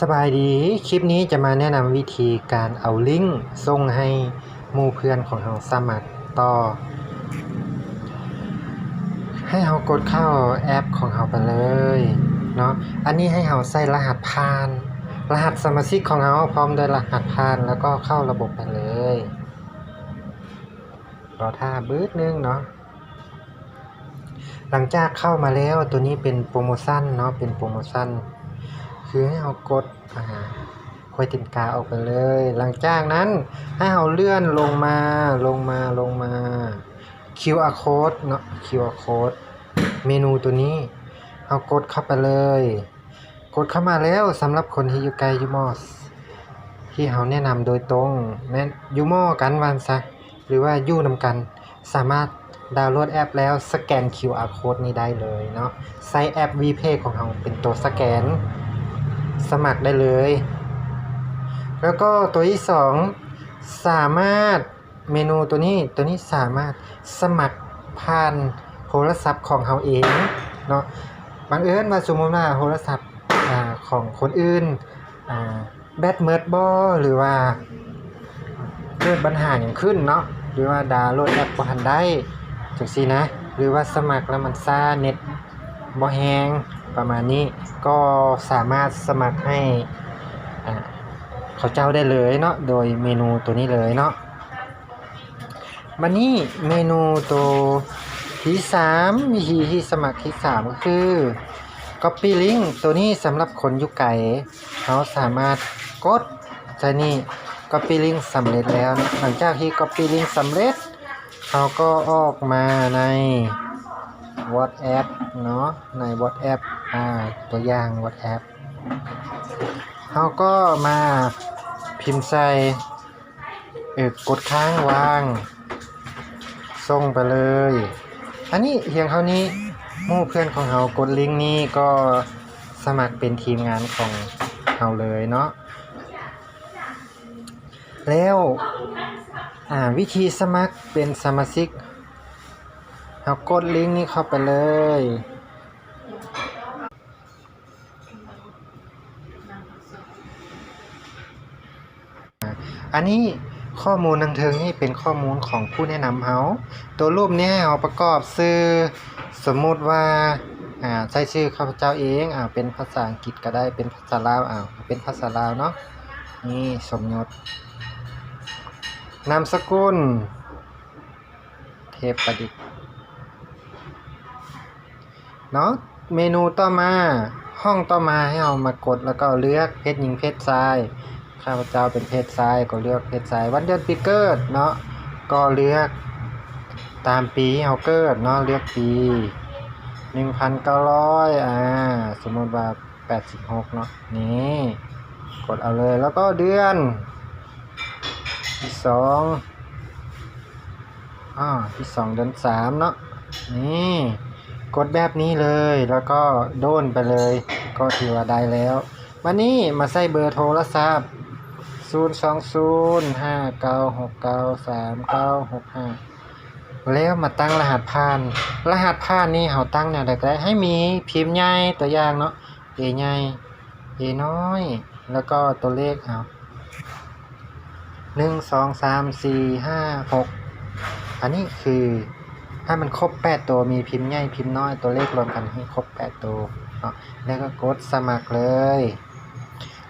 ສະບາຍດີ, ຄລິບນີ້ຈະມາແນະນຳວິທີການເອົາລິ້ງສົ່ງໃຫ້ໝູ່ເພື່ອນຂອງເຮົາສະໝັກຕໍ່. ໃຫ້ເຮົາກົດເຂົ້າແອັບຂອງເຮົາໄປເລີຍເນາະ. ອັນນີ້ໃຫ້ເຮົາໃສ່ລະຫັດຜ່ານ, ລະຫັດສະມາຊິກຂອງເຮົາ ພ້ອມດ້ວຍລະຫັດຜ່ານ ແລ້ວກໍເຂົ້າລະບົບໄປເລີຍ. ລໍຖ້າບຶດໜຶ່ງເນາະ. ຫຼັງຈາກເຂົ້າມາແລ້ວ, ໂຕນີ້ເປັນໂປຣໂມຊັນເນາະ, ເປັນໂປຣໂມຊັນ ຄືໃຫ້ເຮົາກົດ ອາ ຄວາຍຕີນກາອອກໄປເລີຍ. ຫຼັງຈາກນັ້ນໃຫ້ເຮົາເລື່ອນລົງມາ, ລົງມາ, ລົງມາ ຄິວອາໂຄດເນາະ, ຄິວອາໂຄດ ເມນູໂຕນີ້ ເຮົາກົດເຂົ້າໄປເລີຍ. ກົດເຂົ້າມາແລ້ວ, ສຳລັບຄົນທີ່ຢູ່ໃກ້ຢູ່ໝໍ້ ທີ່ເຮົາແນະນຳໂດຍຕົງ ແມ່ນຢູ່ໝໍ້ກັນວ່າຊັ້ນຊະ ຫຼືວ່າຢູ່ນຳກັນ, ສາມາດດາວໂຫຼດແອັບແລ້ວສະແກນຄິວອາໂຄດນີ້ໄດ້ເລີຍເນາະ. ໃຊ້ແອັບວີເພຂອງເຮົາເປັນໂຕສະແກນສະໝັກໄດ້ເລີຍ. ແລ້ວກໍໂຕທີສອງ ສາມາດ ເມນູໂຕນີ້, ໂຕນີ້ສາມາດສະໝັກຜ່ານໂທລະສັບຂອງເຮົາເອງເນາະ. ບັງເອີນວ່າສົມມຸດວ່າໂທລະສັບ ອາ ຂອງຄົນອື່ນ ອາ ແບັດໝົດບໍ ຫຼືວ່າເກີດບັນຫາຫຍັງຂຶ້ນເນາະ ຫຼືວ່າດາວໂຫຼດແອັບບໍ່ທັນໄດ້ ຈັ່ງຊີ້ນະ ຫຼືວ່າສະໝັກແລ້ວມັນຊ້າ ເນັດບໍ່ແຮງ ປະມານນີ້ ກໍສາມາດສະໝັກໃຫ້ ອາ ເຂົາເຈົ້າໄດ້ເລີຍເນາະ ໂດຍເມນູໂຕນີ້ເລີຍເນາະ. ບັດນີ້ເມນູໂຕທີສາມ ວິທີທີ່ສະໝັກທີສາມ ກໍຄື ກັອບປີ້ລິ້ງ ໂຕນີ້ສຳລັບຄົນຢູ່ໄກ ເຮົາສາມາດກົດໃສ່ນີ້ ກັອບປີ້ລິ້ງສຳເລັດແລ້ວເນາະ. ຫຼັງຈາກທີ່ກັອບປີ້ລິ້ງສຳເລັດ ເຮົາກໍອອກມາໃນວັອດແອັບເນາະ, ໃນວັອດແອັບ ອາ ຕົວຢ່າງວັອດແອັບ ເຮົາກໍມາພິມໃສ່ ເອີ ກົດຄ້າງວາງ ສົ່ງໄປເລີຍ. ອັນນີ້ຮຽງເທົ່ານີ້ ໝູ່ເພື່ອນຂອງເຮົາກົດລິ້ງນີ້ກໍສະໝັກເປັນທີມງານຂອງເຮົາເລີຍເນາະ. ແລ້ວ ອາ ວິທີສະໝັກເປັນສະມາຊິກ ເຮົາກົດລິ້ງນີ້ເຂົ້າໄປເລີຍ. ອັນນີ້ຂໍ້ມູນທາງເທິງນີ້ເປັນຂໍ້ມູນຂອງຜູ້ແນະນຳເຮົາ. ໂຕຮູບນີ້ໃຫ້ເຮົາປະກອບຊື່ ສົມມຸດວ່າ ອາ ໃຊ້ຊື່ຂ້າພະເຈົ້າເອງ ອາ ເປັນພາສາອັງກິດກໍໄດ້ ເປັນພາສາລາວ ເອົາ ເປັນພາສາລາວເນາະ. ນີ້ສົມມຸດ ນາມສະກຸນ ເທບປະດິດເນາະ. ເມນູຕໍ່ມາ ຫ້ອງຕໍ່ມາໃຫ້ເຮົາມາກົດ ແລ້ວກໍເລືອກເພດຍິງເພດຊາຍ. ຂ້າພະເຈົ້າເປັນເພດຊາຍ ກໍເລືອກເພດຊາຍ. ວັນເດືອນປີເກີດເນາະ ກໍເລືອກຕາມປີທີ່ເຮົາເກີດເນາະ, ເລືອກປີໜຶ່ງພັນເກົ້າຮ້ອຍ ອາ ສົມມຸດວ່າ ແປດສິບຫົກເນາະ. ນີ້ ກົດເອົາເລີຍ ແລ້ວກໍເດືອນທີສອງ ອາ ທີສອງ ເດືອນສາມເນາະ. ນີ້ ກົດແບບນີ້ເລີຍ ແລ້ວກໍໂດນໄປເລີຍ ກໍຖືວ່າໄດ້ແລ້ວ. ບາດນີ້ມາໃສ່ເບີໂທລະສັບ ສູນສອງສູນ ຫ້າເກົ້າຫົກເກົ້າ ສາມເກົ້າຫົກຫ້າ ແລ້ວມາຕັ້ງລະຫັດຜ່ານ. ລະຫັດຜ່ານນີ້ເຮົາຕັ້ງແນວໃດກໍໄດ້ ໃຫ້ມີພິມໃຫຍ່ ຕົວຢ່າງເນາະ ເອໃຫຍ່ ເອນ້ອຍ ແລ້ວກໍຕົວເລກ ເອົາ ໜຶ່ງ ສອງ ສາມ ສີ່ ຫ້າ ຫົກ ອັນນີ້ຄືໃຫ້ມັນຄົບແປດໂຕ ມີພິມໃຫຍ່ ພິມນ້ອຍ ຕົວເລກລວມກັນໃຫ້ຄົບແປດໂຕເນາະ ແລ້ວກໍກົດສະໝັກເລີຍ.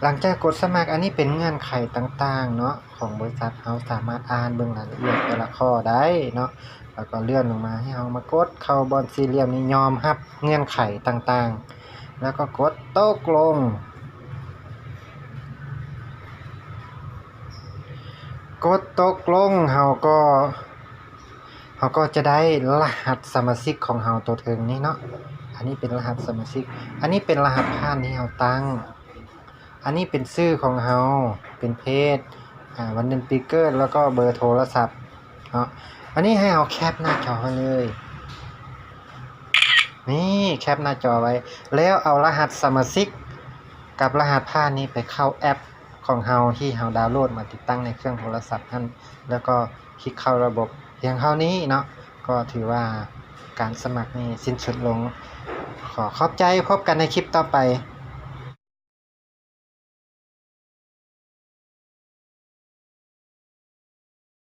ຫຼັງຈາກກົດສະໝັກ ອັນນີ້ເປັນເງື່ອນໄຂຕ່າງໆເນາະ ຂອງບໍລິສັດ ເຮົາສາມາດອ່ານເບິ່ງລາຍລະອຽດແຕ່ລະຂໍ້ໄດ້ເນາະ ແລ້ວກໍເລື່ອນລົງມາ ໃຫ້ເຮົາມາກົດເຂົ້າບ່ອນສີ່ຫຼ່ຽມນີ້ ຍອມຮັບເງື່ອນໄຂຕ່າງໆ ແລ້ວກໍກົດຕົກລົງ. ກົດຕົກລົງ ເຮົາກໍ ເຮົາກໍຈະໄດ້ລະຫັດສະມາຊິກຂອງເຮົາໂຕເທິງນີ້ເນາະ. ອັນນີ້ເປັນລະຫັດສະມາຊິກ ອັນນີ້ເປັນລະຫັດຜ່ານທີ່ເຮົາຕັ້ງ. ອັນນີ້ເປັນຊື່ຂອງເຮົາ ເປັນເພດ ອາ ວັນເດືອນປີເກີດ ແລ້ວກໍເບີໂທລະສັບເນາະ. ອັນນີ້ໃຫ້ເຮົາແຄບໜ້າຈໍໄວ້ເລີຍ ນີ້ ແຄບໜ້າຈໍໄວ້ ແລ້ວເອົາລະຫັດສະມາຊິກກັບລະຫັດຜ່ານນີ້ໄປເຂົ້າແອັບຂອງເຮົາທີ່ເຮົາດາວໂຫຼດມາຕິດຕັ້ງໃນເຄື່ອງໂທລະສັບຫັ້ນ ແລ້ວກໍຄລິກເຂົ້າລະບົບ. ພຽງເທົ່ານີ້ເນາະ ກໍຖືວ່າການສະໝັກນີ້ສິ້ນສຸດລົງ. ຂໍຂອບໃຈ, ພົບກັນໃນຄລິບຕໍ່ໄປ.